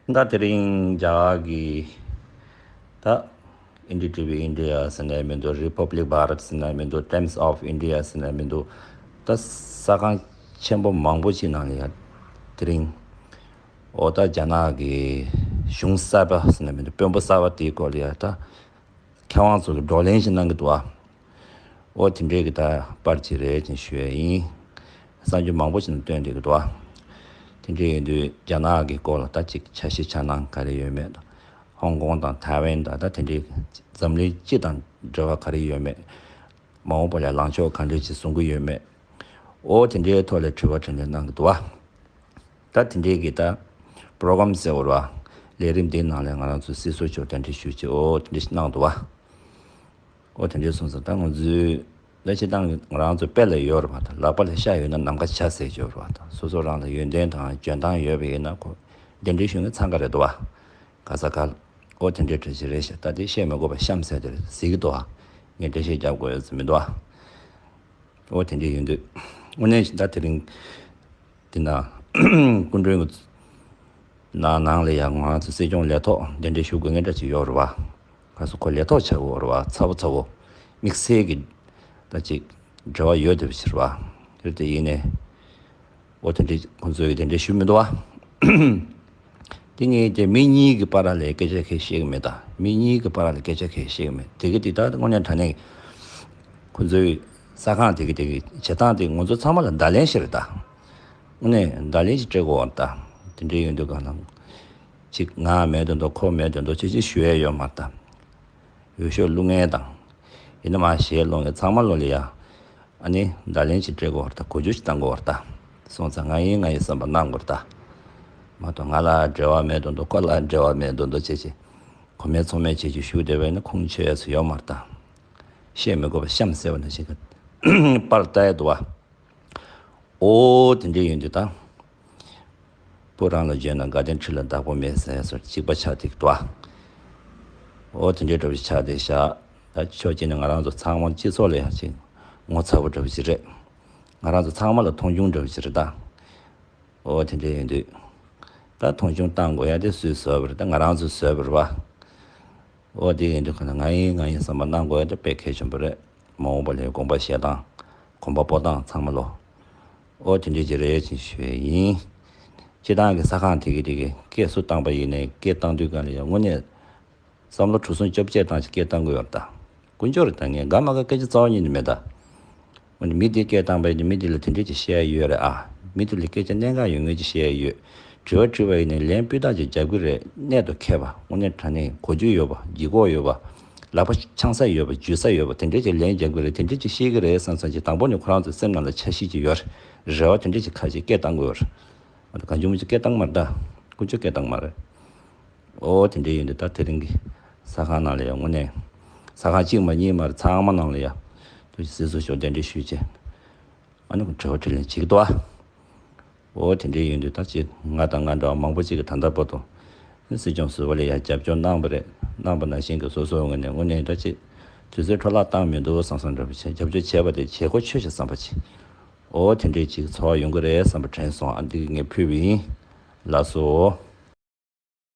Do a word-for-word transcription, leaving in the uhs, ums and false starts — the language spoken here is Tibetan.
ད་དེ་རིང་རྒྱ་གར་གྱི་ད་ཨེན་ཌི་ཊི་ཝི་ཨིན་ཌི་ཡ་ཟེར་ནས་མི་འདུག Republic Bharat ཟེར་ནས་མི་འདུག Times of India ཟེར་ནས་མི་འདུག་ད་ས་ཁང་ཆེན་པོ་མང་པོ་ཅིག་ནང་ལ་ཡ་དེ་རིང་འོ་ད་རྒྱ་ནག་གི་གཞུང་གསར་པ་ཟེར་ནས་མི་འདུག་དཔོན་པོ་གསར་པ་དེའི་སྐོར་ལ་ཡ་ད་མཁས་དབང་ཚོ་གི་བགྲོ་གླེང་ཞིག་གནང་གི་འདུག་ཨ། ཨོ་དེ་འདྲའི་གི་ད་པར་ཅིག་རེད་ཅེས་ཞུ་ཡས་ཡིན། གསར་འགྱུར་མང་པོ་ཞིག་ནང་བཏོན་བསྡད་ཀྱི་འདུག་ཨ། དེ་འདྲའི་ཡིན་དུས་རྒྱ་ནག་གི་སྐོར་ལ་ད་ཅིག་འཆར་གཞི་འཆར་སྣང་ག་རེ་ཡོད་མེད་དང་། ཧོང་ཀོང་དང་ཐའེ་ཝན་དང་ད་དེ་འདྲའི་འཛམ་གླིང་སྤྱི་དང་འབྲེལ་བ་ག་རེ་ཡོད་མེད། མ་འོངས་པ་ལ་ལངས་ཕྱོགས་ག་འདྲ་ཞིག་བཟུང་གི་ཡོད་མེད། ཨོ་དེ་འདྲའི་ཐོག་ལ་དྲི་བ་དྲིས་ལན་གནང་གི་འདུག་ཨ། ད་དེ་འདྲའི་གི་ད་པྲོ་གྷ་རམ་ཟེར་བ་རེད་བ། ལས་རིམ་འདིའི་ནང་ལ་ང་རང་ཚོ་སྲིད་ཟུར་མཆོག་གདན་འདྲེན་ཞུས་ཀྱི་ཨོ་དེ་འདྲ་ཞིག་གནང་འདུག་བ། ཨོ་དེ་འདྲའི་སོང་ཙང་ད་ང་ཚོའི་ད་སྤྱིར་བཏང་ང་རང་ཚོའི་དཔེ་ལ་ཡོད་རེད་བ། ད་ལག་པ་ལ་ཤ་ཡོད་ན་ནམ་མཁའ་བྱ་ཟེར་གྱི་ཡོད་རེད་བ། ད་སོ་སོ་རང་ལ་ཡོན་ཏན་དང་འཇོན་ཐང་ཡོད་པ་ཡིན་ན་ཁོ་གདན་འདྲེན་ཞུ་མཁན་འཚང་ཁ་རེད་འདུག་བ། ག་ས་ག་ལ་ཨོ་དེ་འདྲའི་འདྲ་ཞིག་རེད་ཤག་ད་དེ་བཤད་མི་དགོས་པ་གཤམ་གསལ་དེར་གཟིགས་ཀྱི་འདུག་བ། ངས་འགྲེལ་བཤད་རྒྱབ་དགོས་ཡོད་ཚོད་མི་འདུག་བ། ཨོ་དེ་འདྲ་ཡིན་དུས་དངོས་གནས་ད་དེ་རིང་འདི་ན་སྐུ་མགྲོན་གྱི་ནང་ནང་ལ་ཡང་ང་ཚོ་སྲིད་སྐྱོང་ལས་ཐོག་གདན་འདྲེན་ཞུ་དགོས་ངེས་འདྲ་ཅིག་ཡོད་རེད་བ། ག་སོ་ཁོ་ལས་ཐོག་ཆགས་ཡོད་རེད་བ། ཚ་བོ་ཚ་བོ་དམིགས་བསལ་གྱི་ད་ཅིག་འབྲེལ་བ་ཡོད་བསྡད་པ་ཞིག་རེད་བ། རེད་དེ་ཡིན་ནས་ཨོ་དེ་འདྲ་ཁོང་ཚོས་དེ་འདྲ་ཞུ་མི་འདུག་བ། དེ་ངས་དེ་མི་གཉིས་ཀྱི་བར་ལ་སྐད་ཆ་གང་ཡང་བཤད་ཀྱི་མེད་ད། མི་གཉིས་ཀྱི་བར་ལ་སྐད་ཆ་གང་ཡང་བཤད་ཀྱི་མེད། དེ་གི་དེ་ད་དངོས་གནས་དྲང་གནས་ཁོ་ཚོའི་ས་ཁང་དེ་གི་དེ་གི་བྱེད་སྟངས་དེ་ང་ཚོ་ཚང་མ་ལ་བརྡ་ལན་ཞིག་རེད་ད། དངོས་གནས་བརྡ་ལན་ཞིག་སྤྲད་དགོས་པ་རེད་ད། དེ་འདྲ་ཡོང་དུས་གང་ལ་ཅིག་ང་མེད་དོན་དུ་ཁོ་མེད་དོན་དུ་ཅི་ཅི་ཞུ་ཡས་ཡོད་མ་རེད་ད། འོས་ཤོག་བླུག་མཁན་དང་། ཡིན་ན་མ་གཞས་སློང་མཁན་ཚང་མ་ལོ་ལ་ཡ། ཨ་ནི་བརྡ་ལན་ཞིག་སྤྲད་དགོས་པ་རེད་ད། གོ་རྒྱུ་ཞིག་བཏང་དགོས་པ་རེད་ད། སོང་ཙང་ང་ཡིན་ང་ཡིན་བསམ་པ་གནང་དགོས་རེད་ད། མ་གཏོགས་ང་ལ་འབྲེལ་བ་མེད་དོན་དུ་ཁོ་ལ་འབྲེལ་བ་མེད་དོན་དུ་བྱེད་ཅིག་གོ་མེད་ཚོར་མེད་བྱེད་ཅིག་ཞུ་བསྡད་པ་ཡིན་ན་ཁུངས་འཁྱོལ་ཡས་སུ་ཡོད་མ་རེད་ད། བཤད་མི་དགོས་པ་གཤམ་གསལ་བ་ནང་བཞིན་གྱི་པར་ལྟ་ཡས་འདུག་བ། ཨོ་དེ་འདྲ་ཡིན་དུས་ད། བུ་རང་ལ་བརྗོད་ན་དགའ་ལྡན་ཁྲི་ལ་བདག་པོ་མེད་ཟེར་སོགས་གཅིག་པ་ཆགས་ཏེ་འདུག་ཨ། ཨོ་དེ་འདྲའི་འདྲ་བོ་ཆགས་ཏེ་བཞག་ད་ཕྱོགས་གཅིག་ནས་ང་རང་ཚོ་ཚང་མ་སྤྱི་ཚོགས་ལ་ཡང་ཅིག་ངོ་ཚ་བོ་འདྲ་བོ་ཞིག་རེད། ང་རང་ཚོ་ཚང་མ་ལ་མཐོང་ཆུང་འདྲ་བོ་ཞིག་རེད་ད། ཨོ་དེ་འདྲ་ཡིན་དུས། ད་མཐོང་ཆུང་བཏང་དགོས་ཡ་དེ་སུས་བཟོས་པ་རེད་ད། ང་རང་ཚོས་བཟོས་པ་རེད་བ། ཨོ་དེ་ཡིན་དུས་ཁོ་ན་ང་ཡིན་ང་ཡིན་བསམ་པ་གནང་དགོས་ཡ་དེ་དཔེ་གལ་ཆེན་པོ་རེད། མ་འོངས་པ་ལ་དགོངས་པ་བཞེས་སྟངས། གོམ་པ་སྤོ་སྟངས་ཚང་མ་ལོ། ཨོ་དེ་འདྲའི་ཅིག་རེད་ཅེས་ཞུ་ཡས་ཡིན། སྤྱིར་བཏང་གི་ས་ཁང་དེ་གི་དེ་གི་སྐད་སུ་བཏང་པ་ཡིན་ནའི་སྐད་བཏང་དུས་གང་ལ་ཡང་དངོས་གནས་བསམ་བློ་གྲུ་གསུམ་བཅོ་བརྒྱད་བཏང་ཞིག་སྐད་བཏང་དགོས་ཡོད་རེད་ད། དཀོན་མཆོག་རེད་ད། ངས་དགའ་མ་དགའ་སྐད་ཆ་རྩ་བ་ཉིད་ནས་མེད་ད། འོ་ན་མི་དེ་སྐད་བཏང་པ་ཡིན་ན་མི་དེ་ལ་དེ་འདྲས་ཅིག་བཤད་ཡ་ཡོད་རེད་ཨ། མི་དེ་ལ་སྐད་ཆ་གནད་འགག་ཡོད་ངེས་ཅིག་བཤད་ཡ་ཡོད། དྲི་བ་དྲིས་པ་ཡིན་ནའི་ལན་སྤུས་དག་ཅིག་རྒྱབ་ཀྱི་རེད། གནད་དུ་འཁེལ་བ་དངོས་གནས་དྲང་གནས་གོ་རྒྱུ་ཡོད་པ་ལྗིད་ཁོག་ཡོད་པ། ལག་པ་འཆང་ས་ཡོད་པ་འཇུ་ས་ཡོད་པ་དེ་འདྲས་ཅིག་ལན་རྒྱབ་ཀྱི་རེད། དེ་འདྲས་ཅིག་བཤད་ཀྱི་རེད་བསམ་བསམ་ཅིག་དང་པོ་ནས་ཁོ་རང་ཚོའི་སེམས་ནང་ལ་འཆར་གཞི་ཅིག་ཡོད་རེད། རེ་བ་དེ་འདྲས་ཅིག་ཁ་ཅིག་སྐད་བཏང་དགོས་རེད། ཨ་ད་གང་བྱུང་མི་ཅིག་སྐད་བཏང་མ་རེད་ད། དཀོན་མཆོག་སྐད་བཏང་མ་རེད། ཨོ་དེ་འདྲ་ཡིན་དུས་ད་དེ་རིང་གི་ས་ཁང་ནང་ལ་ཡང་དངོས་གནས་ས་ཁང་གཅིག་མ་གཉིས་མ་རེད། ཚང་མ་ནང་ལ་ཡ་ཐུགས་རྗེ་ཆེ་ཟེར་ཞོར་གདན་འདྲེན་ཞུས་བྱས་ཨ་ནི་དྲི་བ་དྲིས་ལན་བྱེད་ཀྱི་འདུག་ཨ། ཨོ་དེ་འདྲ་ཡིན་དུས་ད་ཅི་ང་དང་ང་འདྲ་བ་མང་པོ་ཅིག་གིས་ད་ལྟ་བར་དུ་སྲིད་སྐྱོང་ཟུར་པ་ལ་ཡ་རྒྱབ་སྐྱོར་གནང་བ་རེད། གནང་བ་ནང་བཞིན་གྱི་སོ་སོའི་ངོས་ནས་དངོས་གནས་ད་ཅི་དུས་ཚོད་འཕྲོ་བརླག་བཏང་མི་འདུག་བསམ་བསམ་འདྲ་པོ་བྱས་རྒྱབ་སྐྱོར་བྱས་པ་དེ་བྱེད་སྒོ་ཆོད་ཤག་བསམ་པ་ཅིག་ཨོ་དེ་འདྲའི་ཅིག་ཚོར་བ་ཡོང་གི་རེད་བསམ་པ་དྲན་སོང་། ཨ་འདི་ངས་ཕུལ་བ་ཡིན། ལགས་སོ།